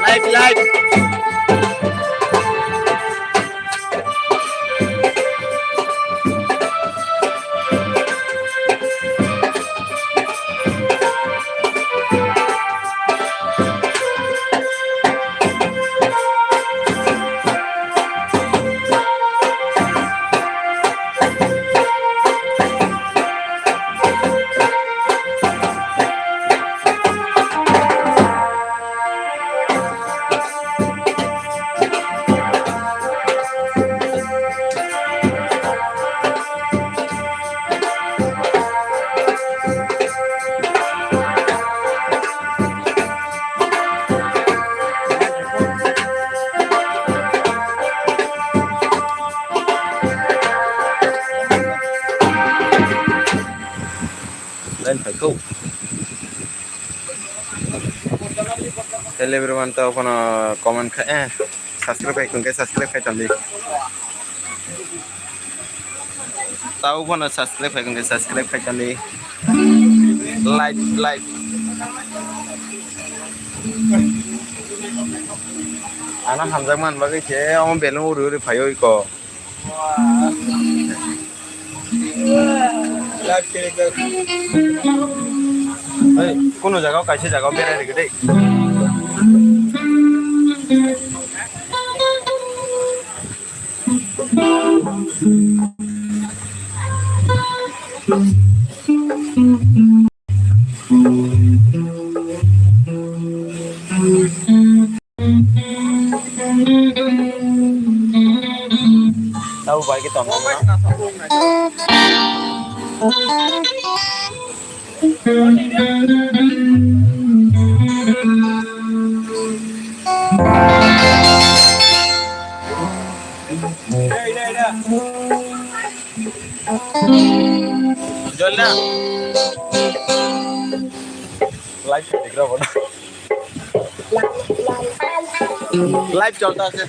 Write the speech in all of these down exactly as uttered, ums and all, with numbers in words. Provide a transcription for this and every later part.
Live, live. Lain phaikho. Hello everyone, to phano comment khai, eh, subscribe khai khe subscribe khai tandi. Tao phano subscribe khai khe subscribe khai tandi. Like, like. Ano hamjak man bagwi khe omo belung uri uri phaio iko. Hey, kuno jaga o kaisa jaga o berai rwgwi dei. Tabo bai khe tongmani. Jol na. Live chol rabo na. Live cholta ase.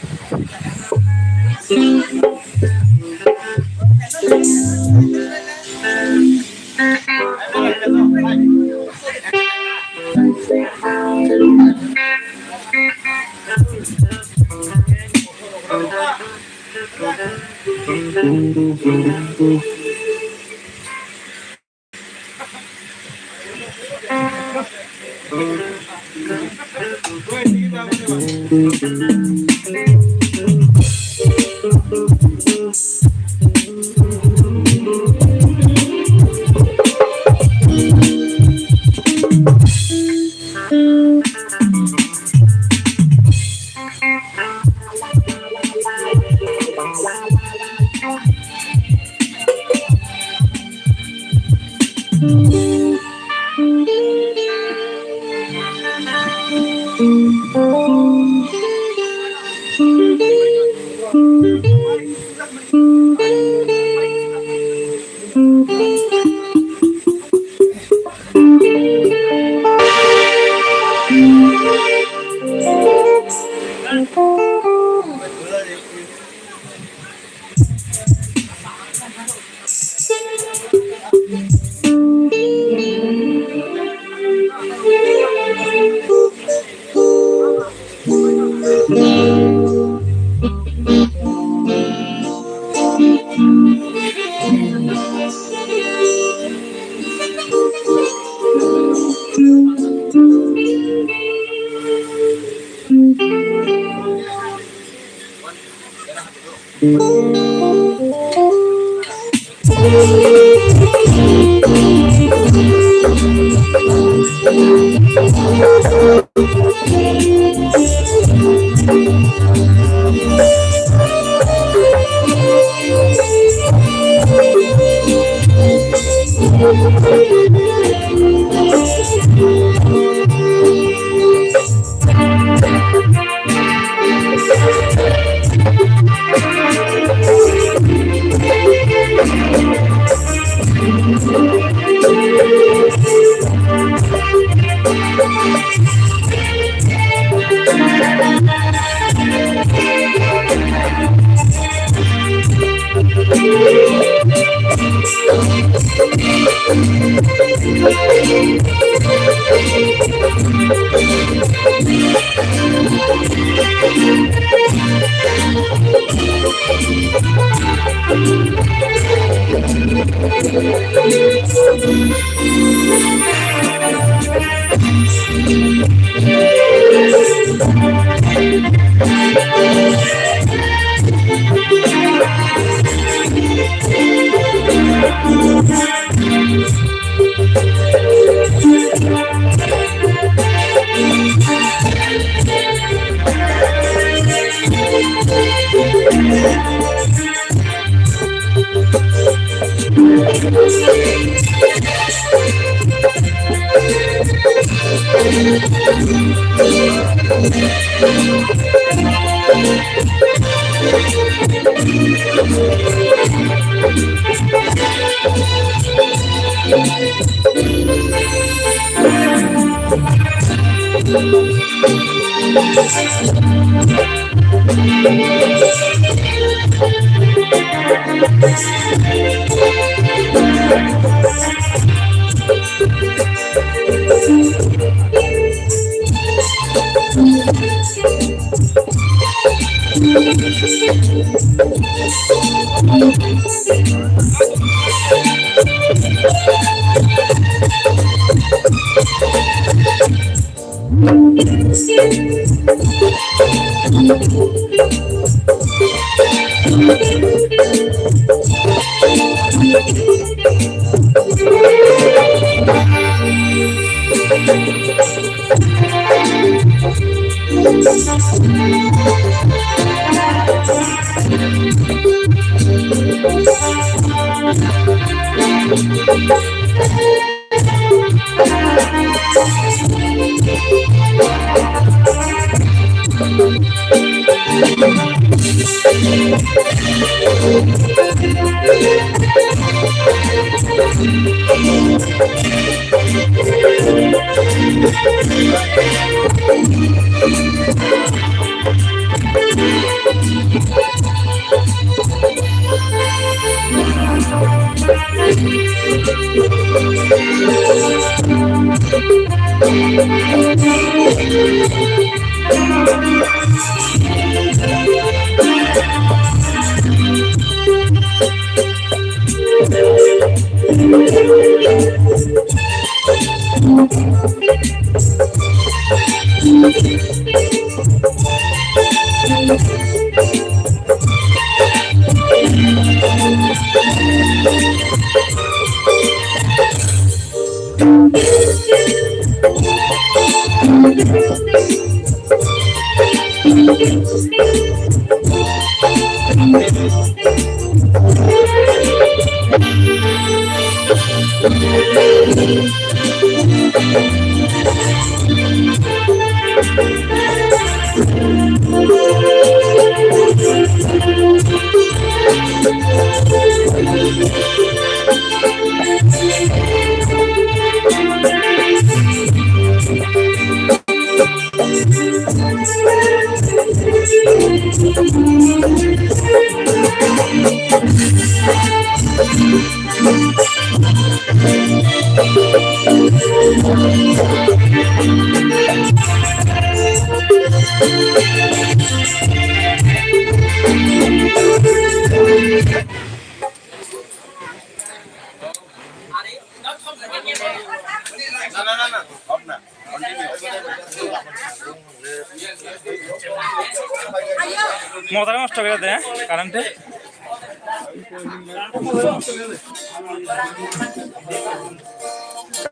Motor নষ্ট করে দেয়, হ্যাঁ, কারেন্টে।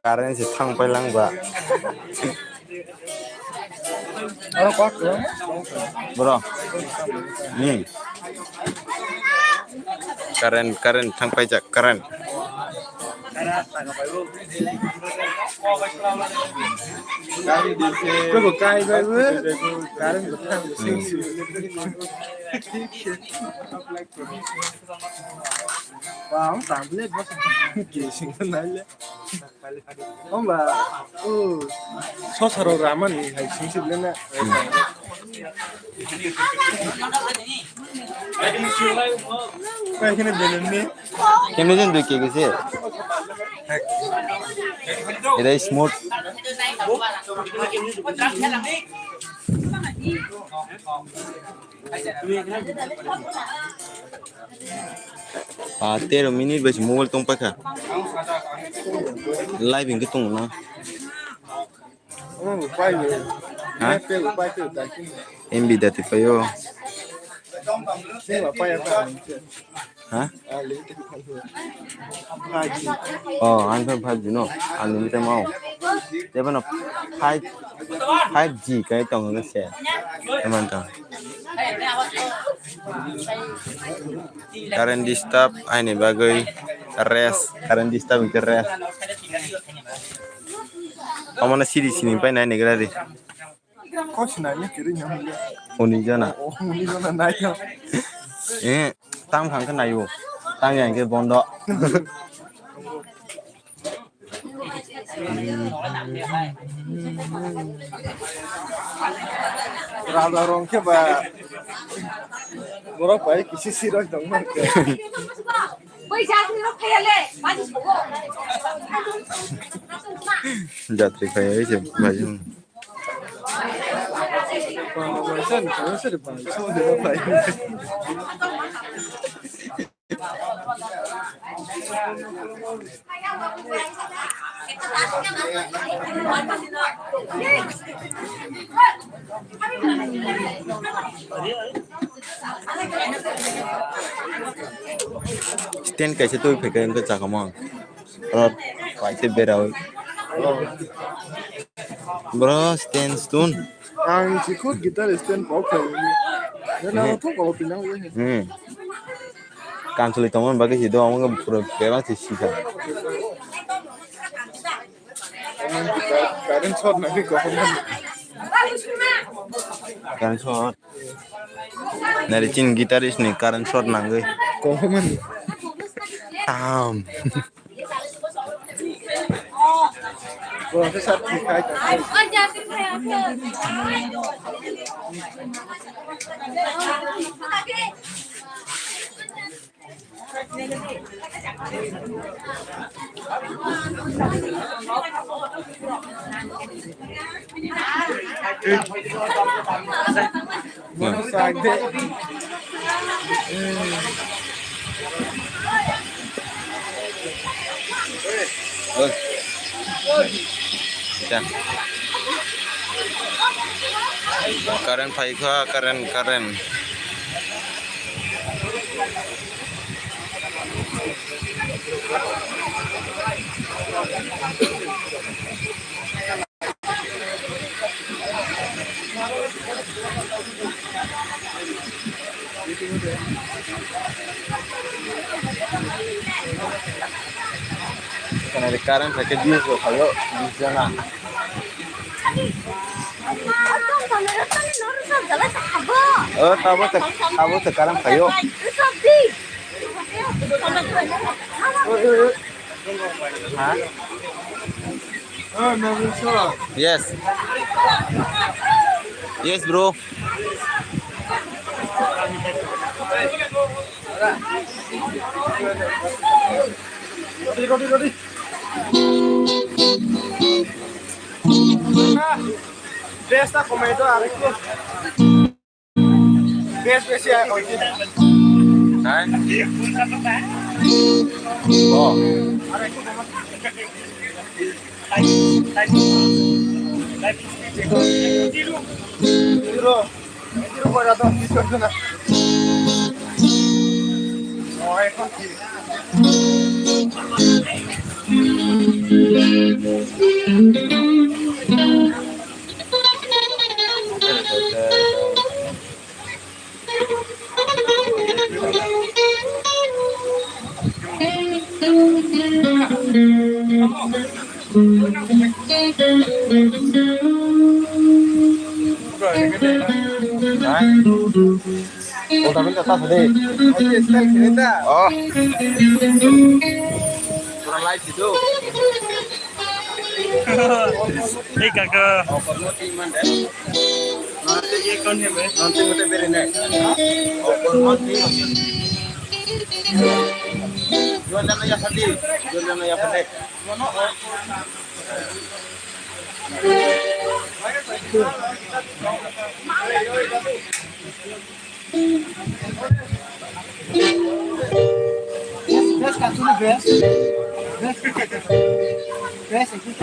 Current se thang pai lang ba. Bro. Hmm. Current, current thang pai jak, current. Kebo kai bai bo, current bo thang. Hmm. Wow, tablet bos. Kesing nai le. Hamba, o, sosaro ramani hai sing sik lena. Pai kene belun ni. Kemne jen dui ke gese. Ere smooth. Ah, tero minute bai se mobile tong paikha. Live hingke tong na. Omo bo pai bo. Ha? Pai bo, pai bo, pai bo. M B dati paio. Sing ba pai apa? Ha? Ah, limited pai bo. Five G. Oh, ang khe five G no. Unlimited mau. Tebo no five, five G kai tong hwnwi se. Eman tong. Current disturb aini bagwi rest, current disturb hwnkhe rest. Omono siri sini pai nai ni gra ri. Kok sinai ni kiri nyamle. Uni jona. Oh, uni jona nai. Eh, tam khang khe naio. Tam yang khe bondo. Raja rong khe ba borok bai kisi siroi tong ma khe. Jatri khai se bai. Stand kaisa twi phaikha wngkha chakamo. Oro kaisa berawi. Bro, stand stone. Ang si khud guitar stand pok khaini. Nana thok ko pinang. Hmm. Kansuli tongmani bagwi si do, omo pura bebak si sika. Current short nangwi, kaham mani. Current short. Nari chin guitarist ni current short nangwi. Kaham mani. Tam. Bo khe sat khai ta. Current phaikha, current, current. Current phaikhe views rok phaio, views jana. O, tabo se, tabo se current phaio. Ha? Yes. Yes, bro. Roti, roti, roti. Dress ta komai do arekku. Hai? Oh. Hai? Ulta ulta ta sade. Oh. Pura live video. Hey, kaka. Offer mo tin man de. Ye kaun hai, bhai? Non tin mo te bere ne. Offer mo tin. Yo lana ya khadi. Yo lana ya khadi. Best, best, actually best. Best. Best, actually.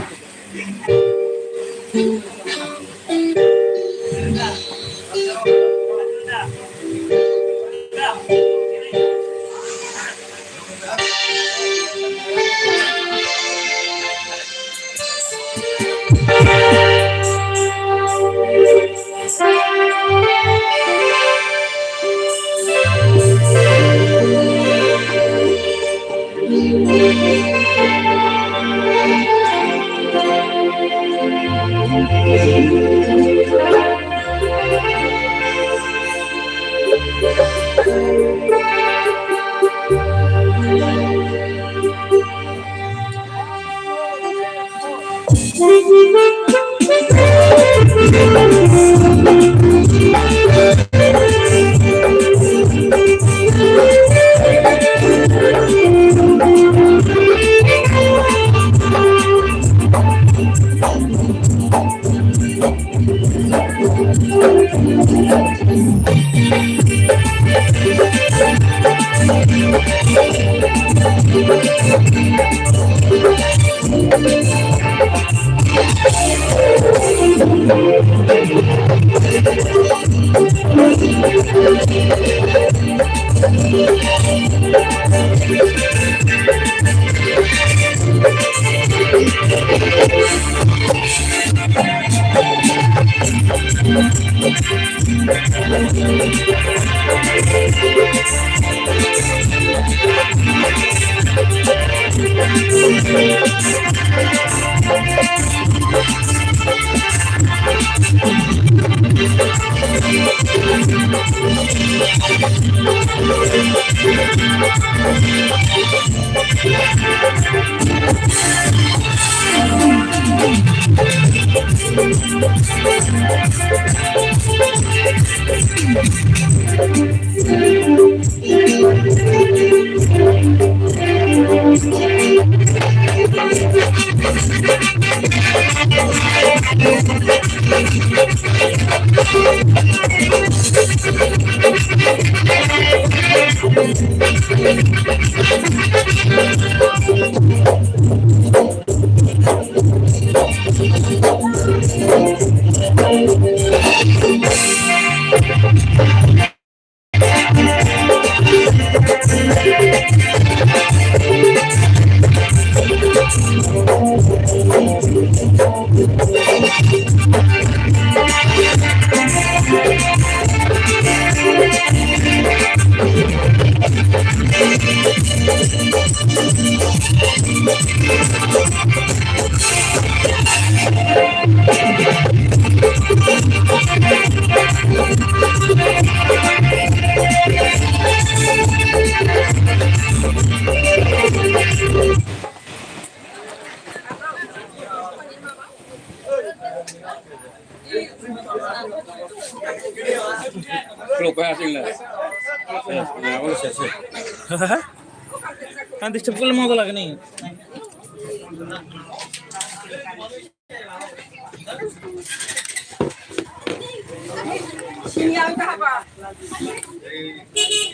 Ang disturb ko le moto lagani.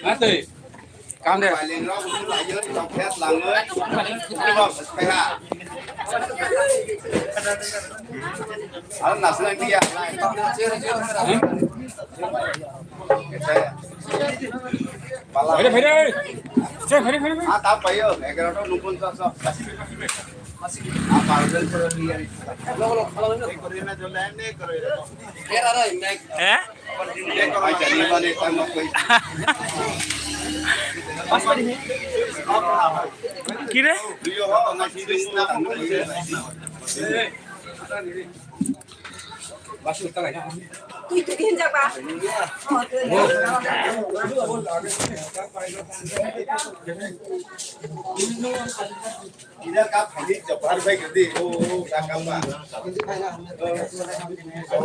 Ate. Kam de. Bhai, bhai, bhai. Che, bhai, bhai, bhai. Ah, tak payo, egarota nukun sa sa. Ah, parcel karo liya. Eh? Kire? Tui tui hinjak ba. Ida ka phani jabbar bai gede o, o, ka kamba.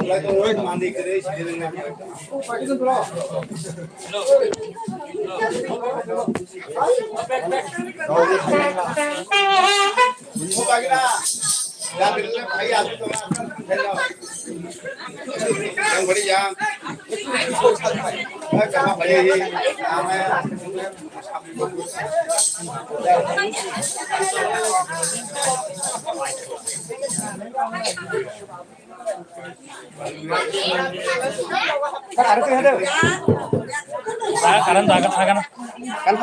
Lai to oi mani kere sini. Buka gina. Yang beri yang. Yang sama beri. Karan dagan dagan. Fan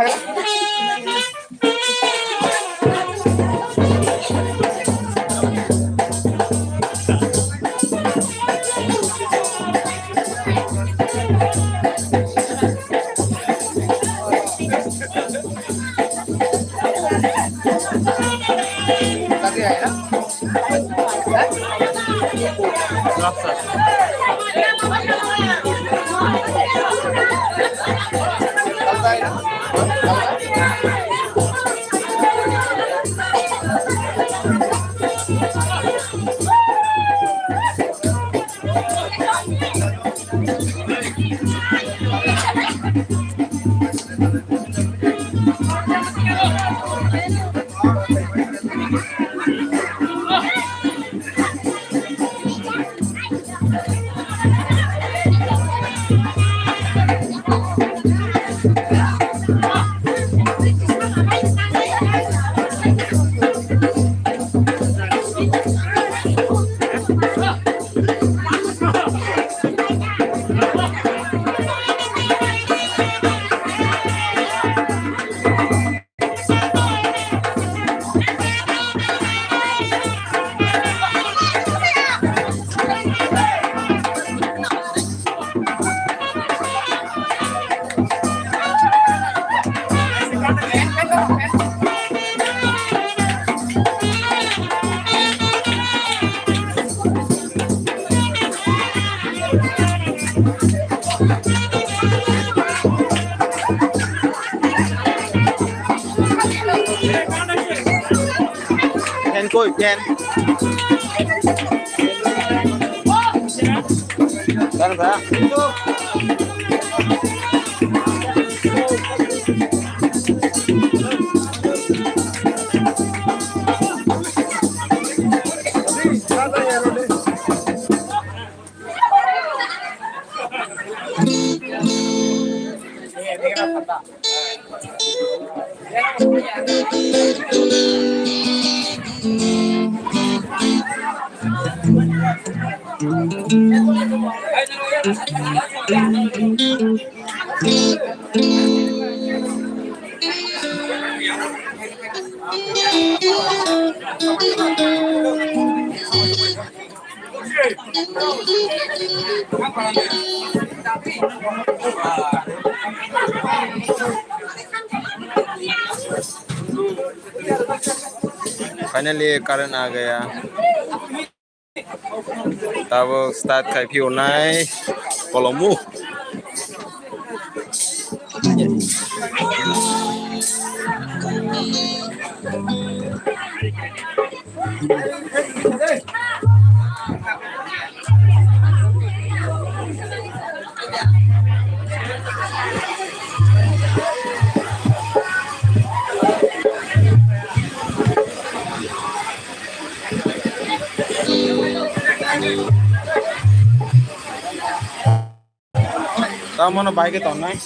koi, fan. Fan ba? Finally, current आ गया। Tabuk start khai phiyonai kolomu. Tamo no bai ke tongnai.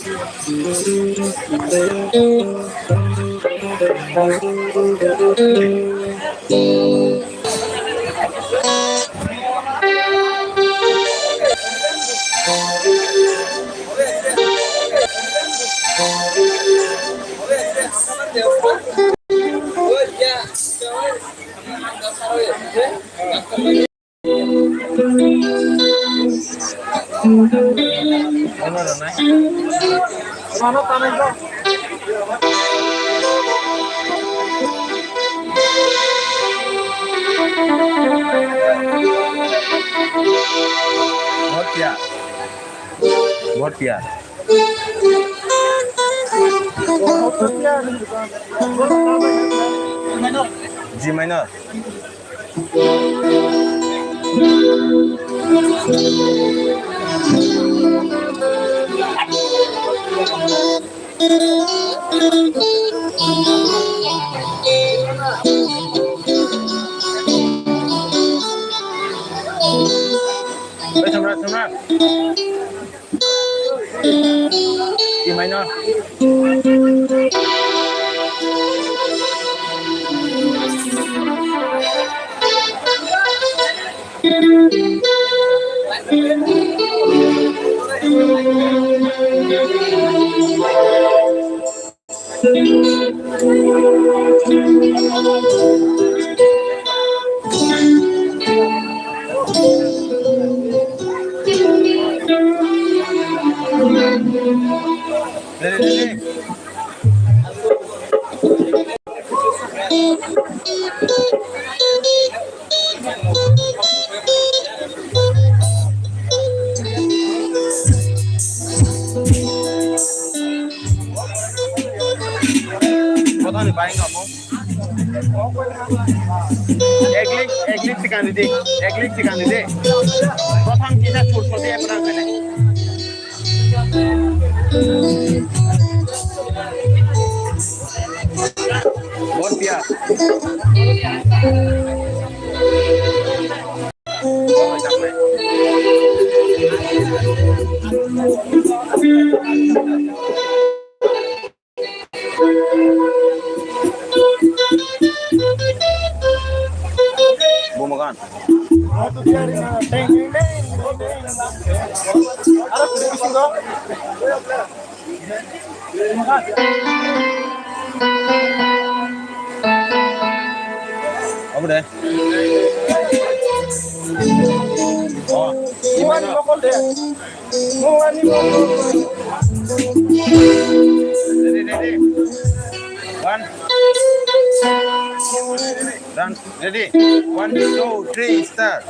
Vote piya. Vote piya. G minor. Oi, samra, samra. Di minor. Kothani bai wngkha mo? Eklik, eklik sikang didi, eklik sikang didi. Kothang kisa sur sodi epra kene. Bon piya. Bumagan. Obo de. Oh. Imani mokol de. Ready, ready. One. Done. Ready? One, two, three, start.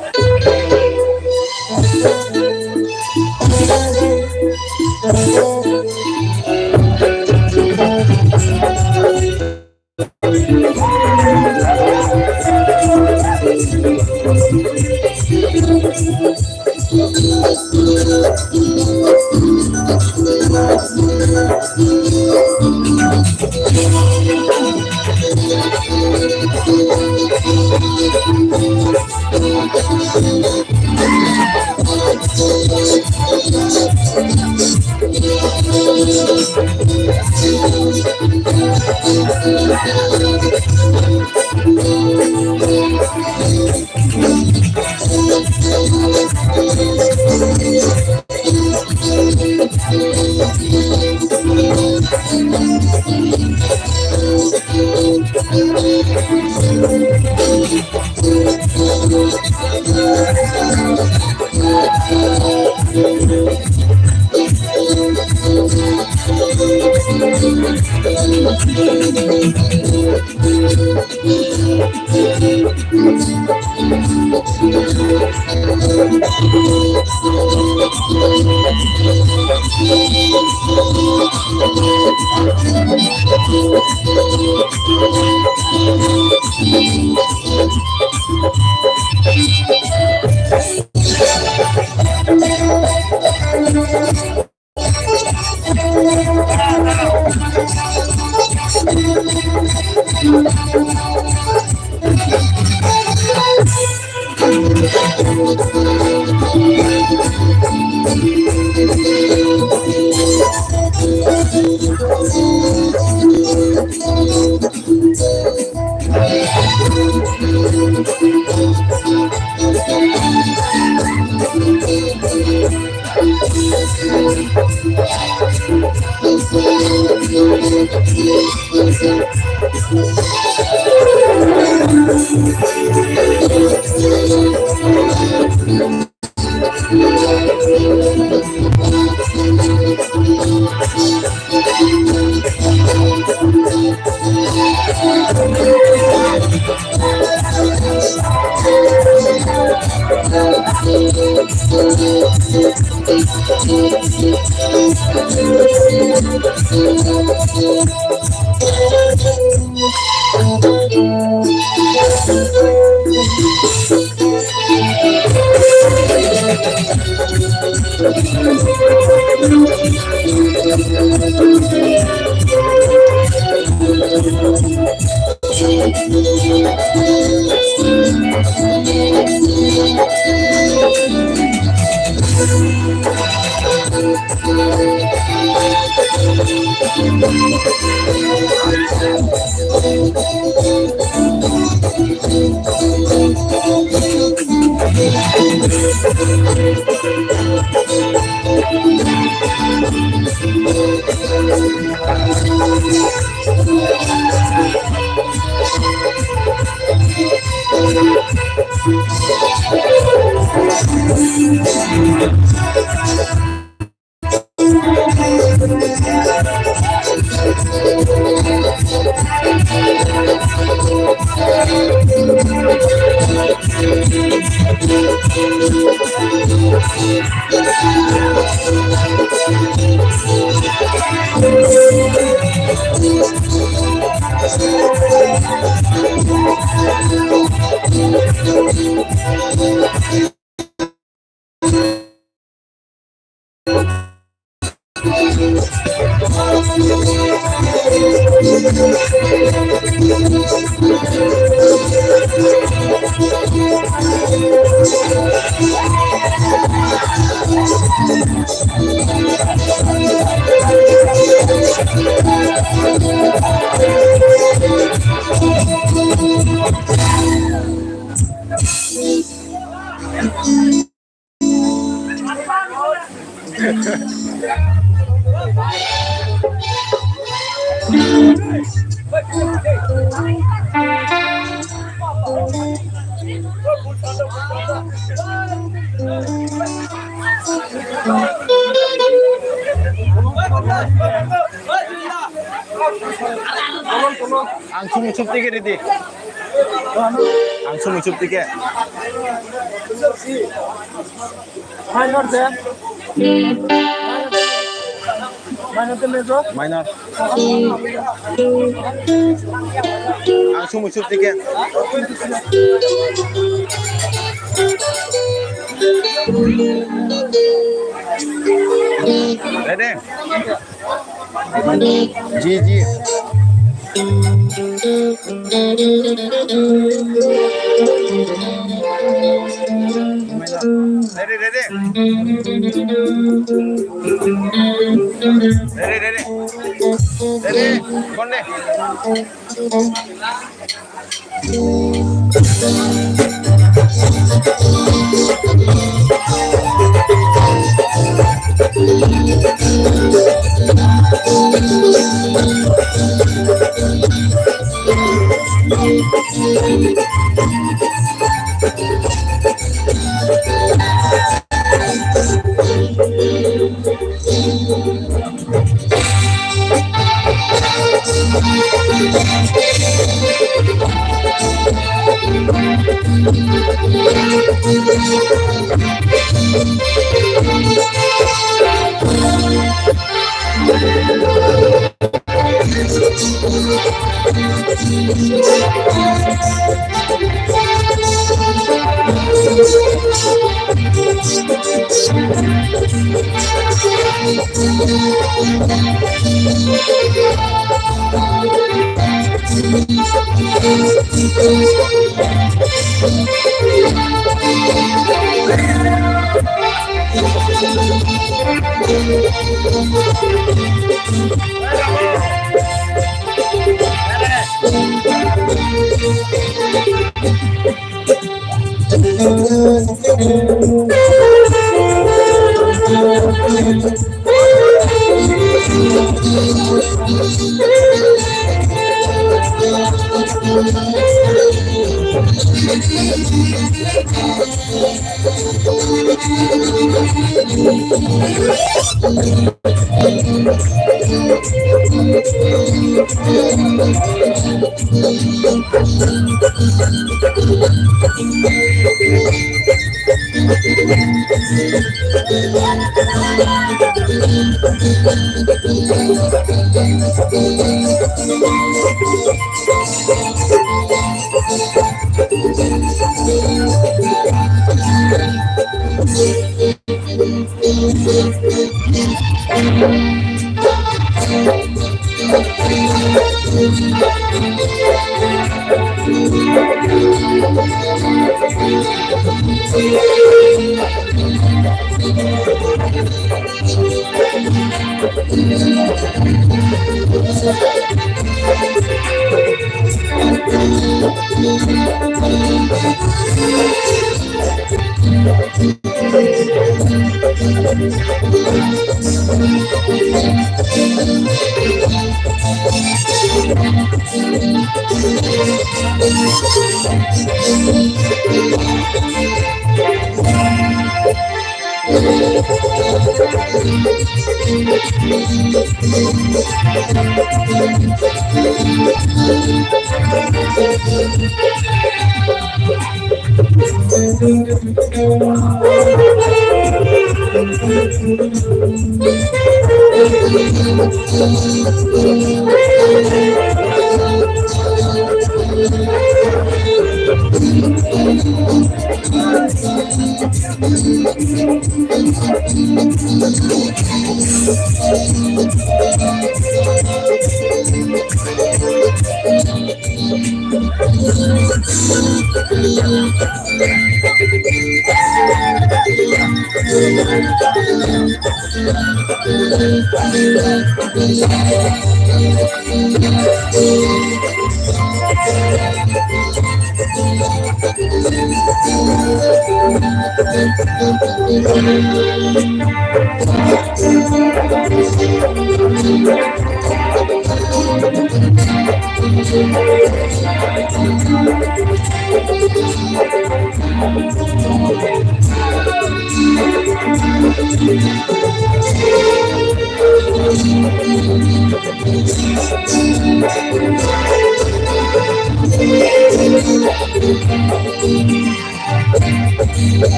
Ang sumui chup tike ridi. Ang sumui chup tike. Minor de. Minor de major. Minor. Ang sumui chup tike. Ready? Ji, ji. Ready, ready. Ready, ready. Ready, konde.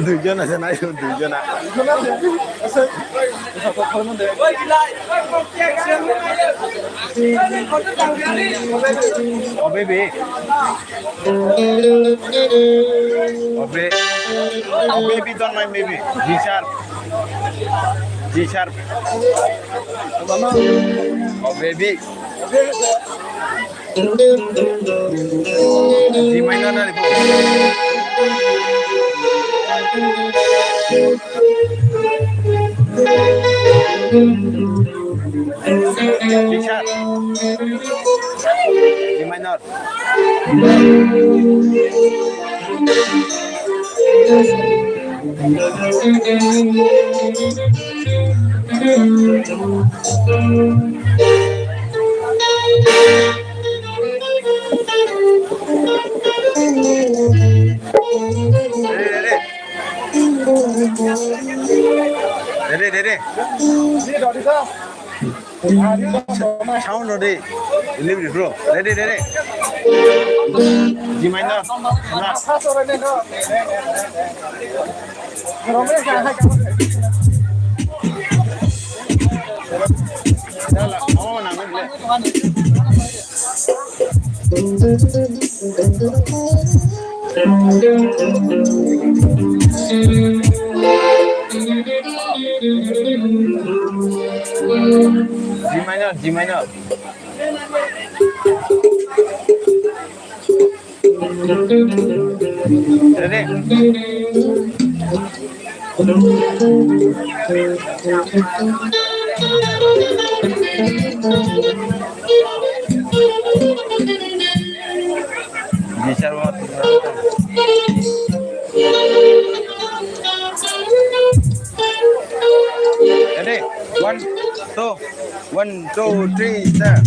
Duijona se nai, duijona. Oh, baby. Oh, ba-, oh, baby, don't mind, baby. G sharp. G sharp. Oh, baby. G minor na ni po. Richard. G minor. Ready, ready. Sound ready. Delivery, bro. Ready, ready. G minor. Last. G minor, G minor. Ready? Ready? One, two. One, two, three, start.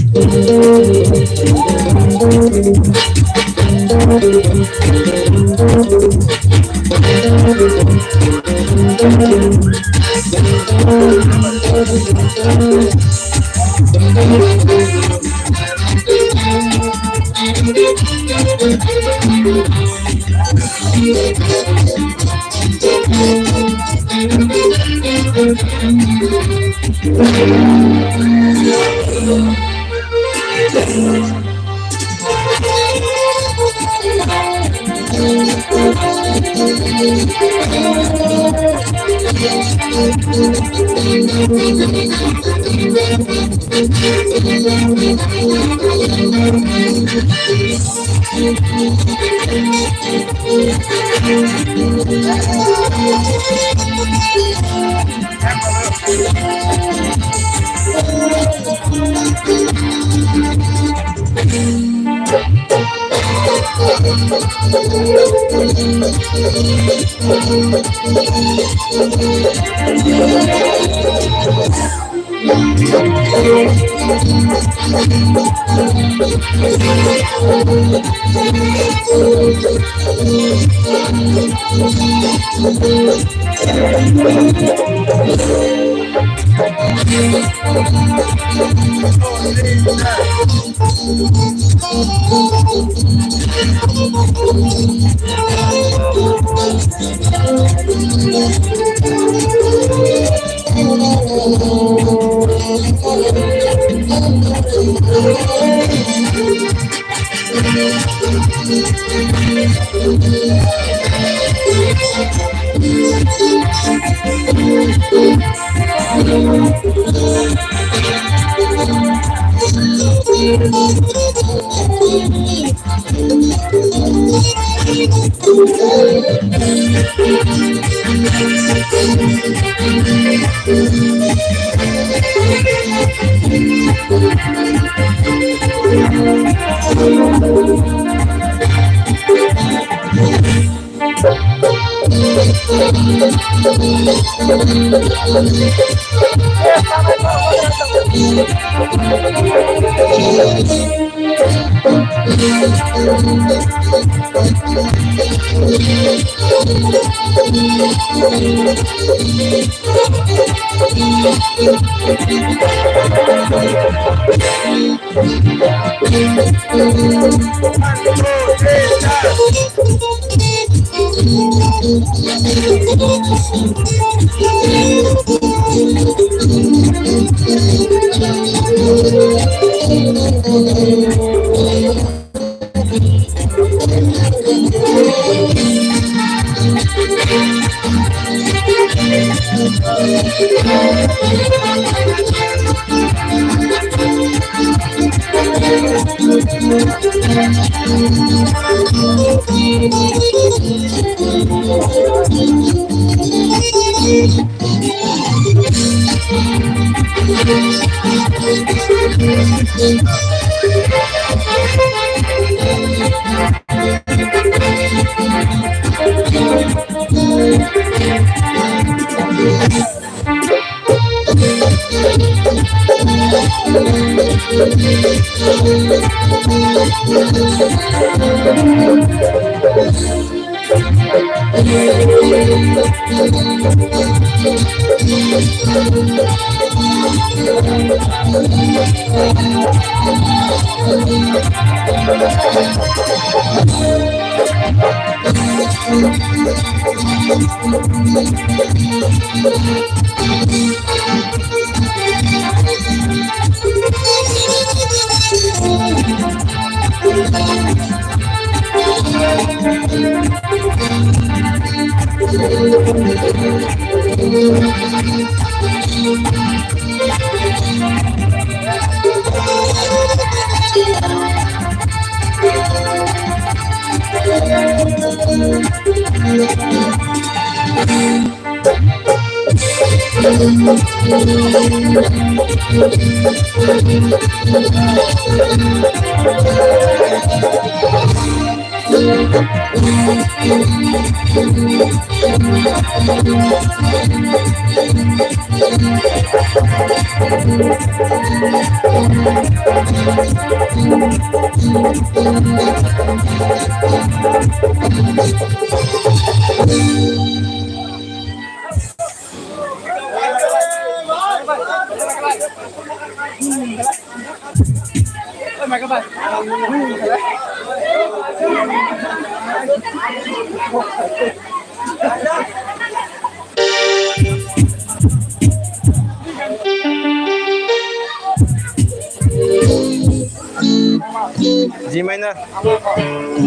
G minor. Oro, oro.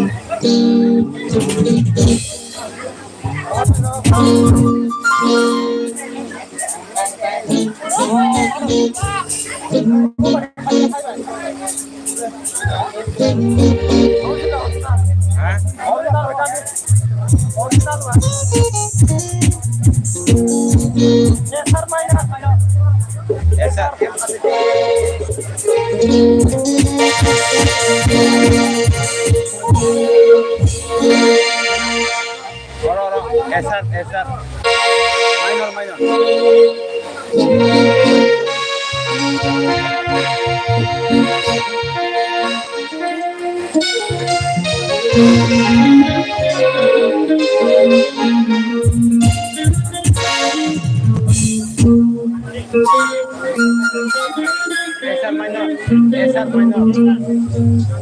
S R, S R. Minor, minor. S R minor, S R minor.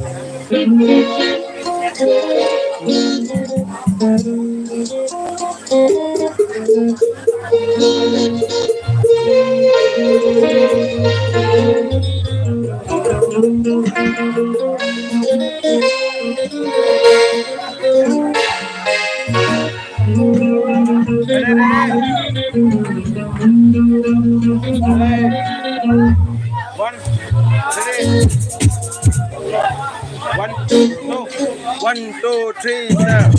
One, three. One, two, one, two, three, sir.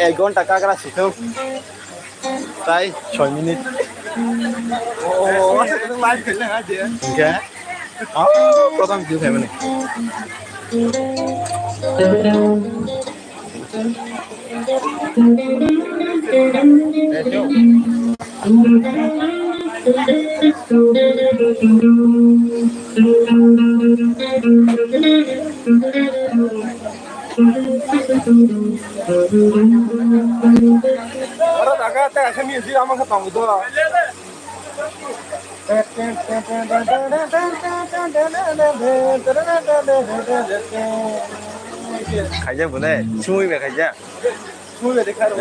Ek ghonta kagra sithok. Tai soi minute. Oh, hingke? Oh, prothom view khaimani. Oro daga tei asani si ama khe tongo do. Khaijak bo le, sumui bai khaijak. Sumui bai khairok.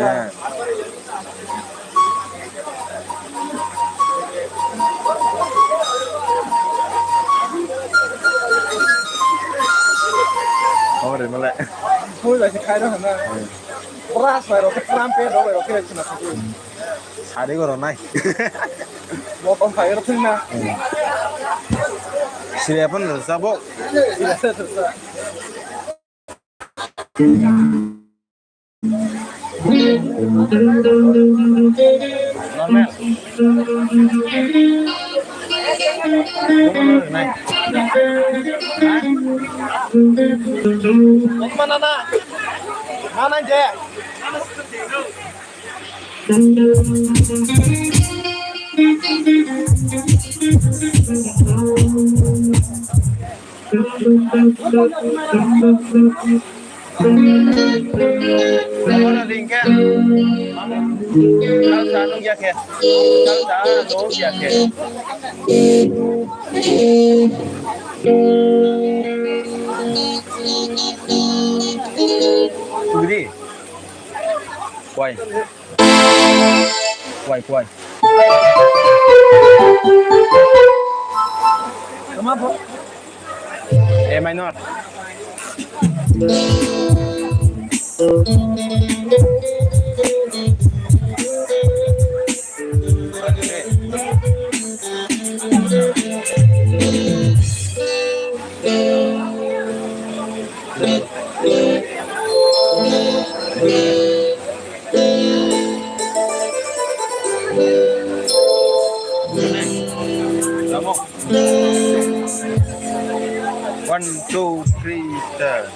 Ore male. Sumui bai khairok na. Bra sai rok kram pe rok bai rok khe chuna. Sari goro nai. Motom phai rok thung na. Siri apa nih sabo? Normal. Nai. Mana na? Mana je? Ringka. Kal sa nung ya khe. Kal sa nung ya khe. Sugri. Why? Kwai, kwai. A minor. One, two, three, start.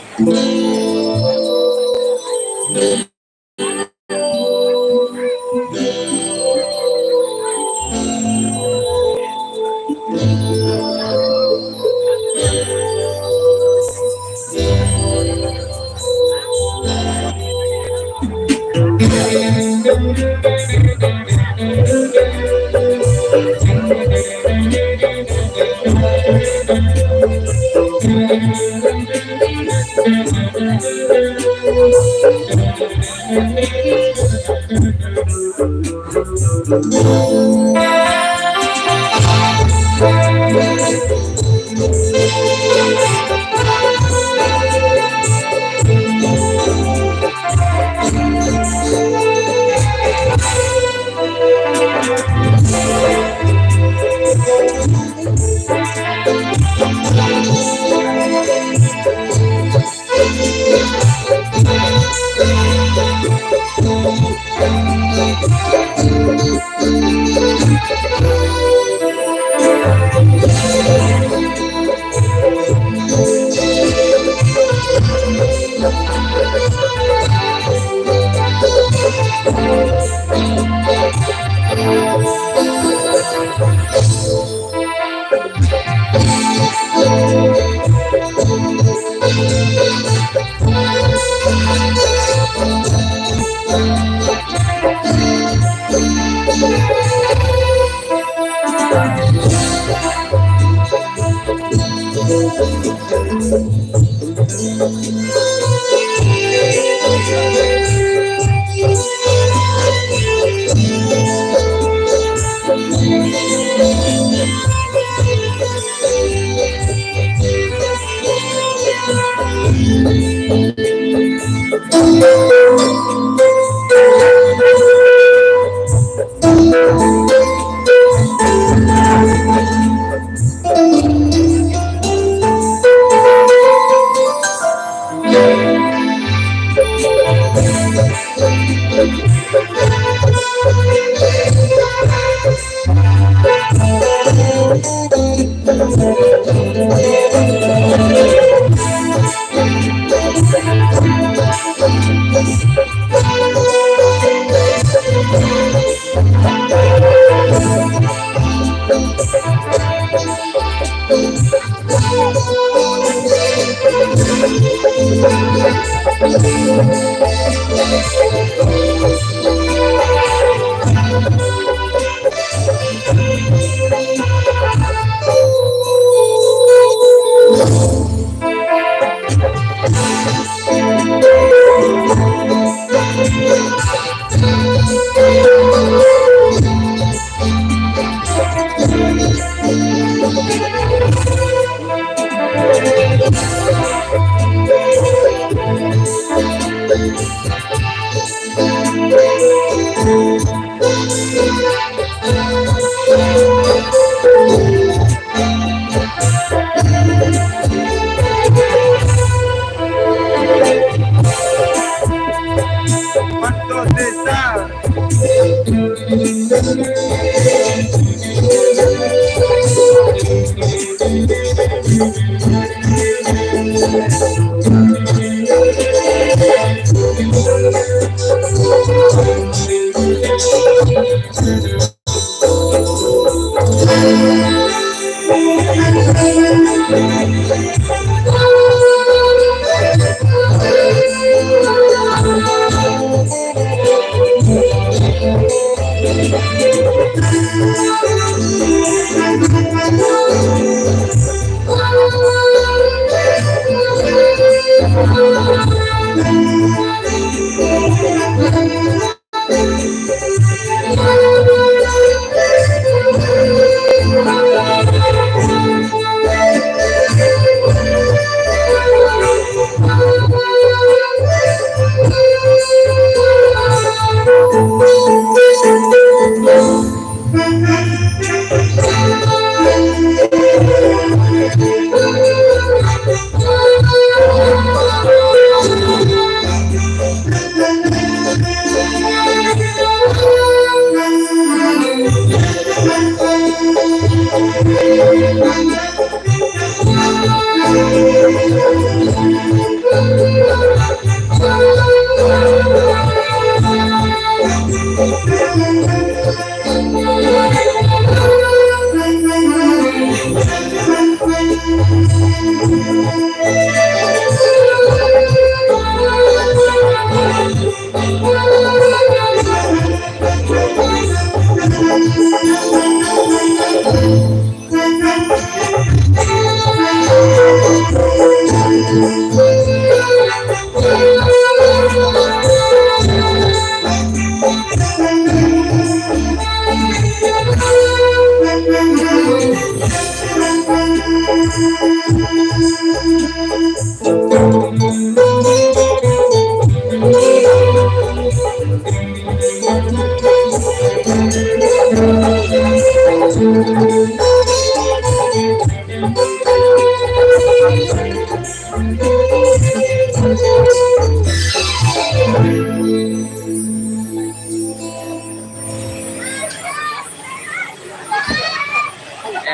Ek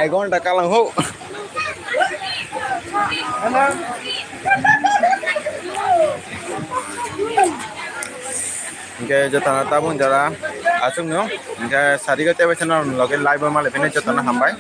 ghonta kalang ho. Hingke jotana tabuk jora aswk no. Hingke sadi khe teibo channel loge live o malai phino jotana hambai.